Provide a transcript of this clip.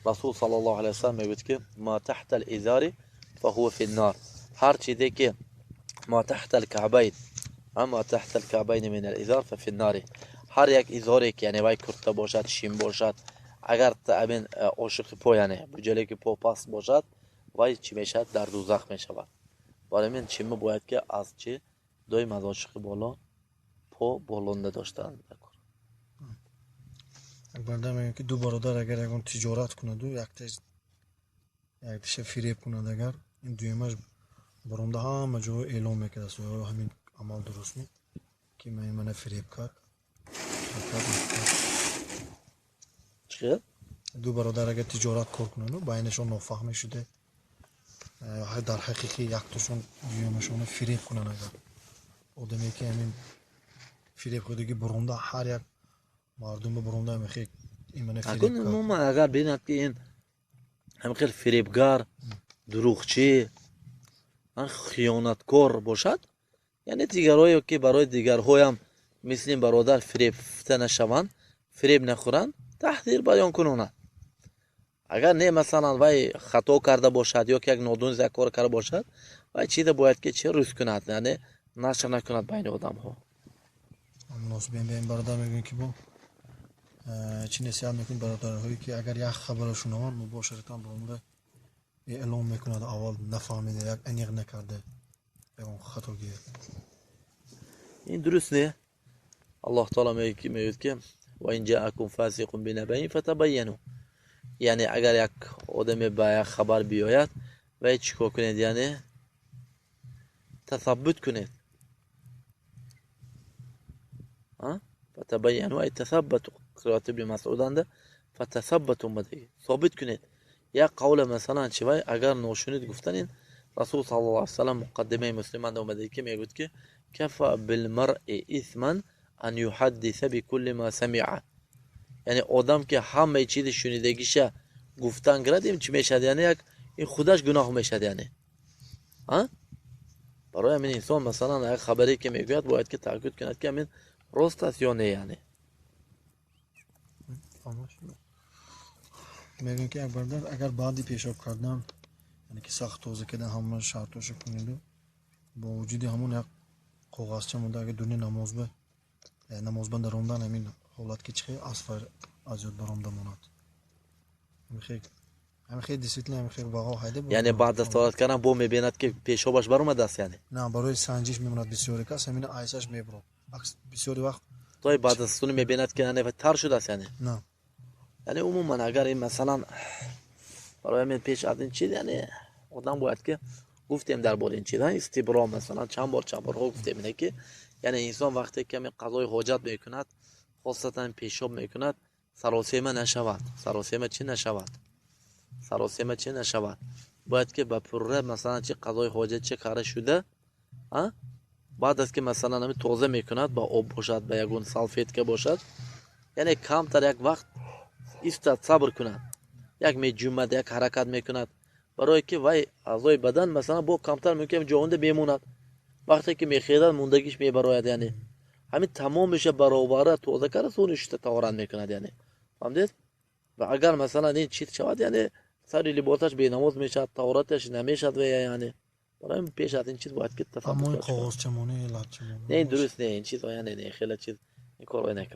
Расул саллаллоҳу алайҳи васаллам мегӯяд, ки ма таҳта ал-изари фаҳува фин-нор. Ҳар чизе ки ма таҳта ал-каъбайн, ма таҳта ал-каъбайн мин ал-изар фафин-нор. Ҳар як изоре ки, яъне вай курта бошад, шим бошад, агар амин ошиқи по, яъне буҷале ки по паст бошад, вай чӣ мешавад? Дар дузах мешавад. Барои ҳамин чима бояд ки аз чӣ доим аз ошиқи боло по болонда доштан. Як бародар мегӯяд, ки ду бародар агар ягон тиҷорат кунаду якташа фиреб кунад, агар ин дуюмаш баромда ҳама ҷо эълон мекардааст, ё ҳамин амал дуруст не, ки мана фиреб кард? Чӣ? Ду бародар агар тиҷорат кор кунаду байнашон нофаҳмӣ шуда, дар ҳақиқӣ якташон дуюмашонро фиреб кунанд, агар одаме ки ҳамин фиреб хӯрдагӣ баромда ҳар як мардумро баромда мехе имана фиреб кард. Умуман агар бинад, ки ин ҳамин хел фиребгар, дурӯғчӣ, хиёнаткор бошад, яъне дигарҳое ки барои дигарҳоям мисли ин бародар фиребфта нашаванд, фиреб нахӯранд, таҳдир баён кунонад. Агар не, масалан, вай хато карда бошад ё ки як нодонист як кор карда бошад, вай чизе бояд ки чи рӯз кунад, яъне нашр накунад байни одамҳо. Муносиб ба ин бародар мегӯем, ки бо чӣ насиҳат мекунед бародарҳое, ки агар як хабарро шунаванд, мубошаратан баромада эълон мекунад, аввал нафаҳмида, як аниқ накарда ягон хатогӣ? Ин дуруст не. Аллоҳ таоло мегӯяд, ки ва ин ҷаакум фасиқун бинабаин фатабайяну. Яъне агар як одаме ба як хабар биёяд, вай чӣ кор кунед? Яъне тасаббут кунед. Фатабайяну ай тасаббату, қироати ибни Масъуданда фатасаббату омадаги, собит кунед як қавле. Масалан, чи вай агар ношунид гуфтан, ин Расул саллаллоҳу алайҳи васаллам муқаддимаи Муслиманда омадаги, ки мегӯяд, ки кафа билмаръи исман ан юҳаддиса бикулли ма самиа. Яъне одам ки ҳамаи чизи шунидагиша гуфтан гирад, ин чӣ мешавад? Яъне як ин худаш гуноҳ мешавад. Яъне барои ҳамин инсон, масалан, як хабаре ки мегӯяд, бояд ки таъкид кунад, ки ҳамин рост аст ё не, яъне. Мегӯям, ки як бародар агар баъди пешоб кардан, яъне ки сахт тоза кардан, ҳама шартоша куниду, бо вуҷуди ҳамон як коғазча монда, агар дуни намозба намозба даромдан, ҳамин ҳолат ки чихел аз ёд баромда монад, ҳамин хел действительно ҳамин хел вағо ҳайда. Яъне баъд аз тоҳорат кардан бо мебинад, ки пешобаш баромадааст, яъне? На, барои санҷиш мемонад. Бисёре кас ҳамина айсаш мебурад бисёри вақт. Той баъд аз суни мебинад, ки яъне тар шудааст, яъне? На. Яъне умуман агар ин, масалан, барои ҳамин пеш аз ин чиз, яъне одам бояд ки, гуфтем дар бораи ин чиз, истибро, масалан, чанд бор, чанд борҳо гуфтем, ине ки яъне инсон вақте ки ҳамин қазои ҳоҷат мекунад, хосатан пешоб мекунад, саросема нашавад. Саросема чӣ нашавад? Саросема чӣ нашавад? Бояд ки ба пурра, масалан, чи қазои ҳоҷат чӣ карда шуда, баъд аз ки, масалан, ҳамин тоза мекунад, ба об бошад, ба ягон салфетка бошад, яъне камтар як вақт истад, сабр кунад, як меҷумад, як ҳаракат мекунад, барое ки вай аъзои бадан, масалан, бо камтар мумкин ҷоонда мемонад. Вақте ки мехезад, мондагиш мебарояд. Яъне ҳамин тамомиша баровара тоза карда, суни шуста таҳорат мекунад, яъне фаҳмдед? Ва агар, масалан, ин чиз шавад, яъне сари либосаш бенамоз мешавад, таҳораташ намешавад. Ва яъне барои пеш аз ин чиз бояд ки коғозчамонӣ. Не, ин дуруст не, ин чиз, яъне не, хеле чиз ин корро накунад.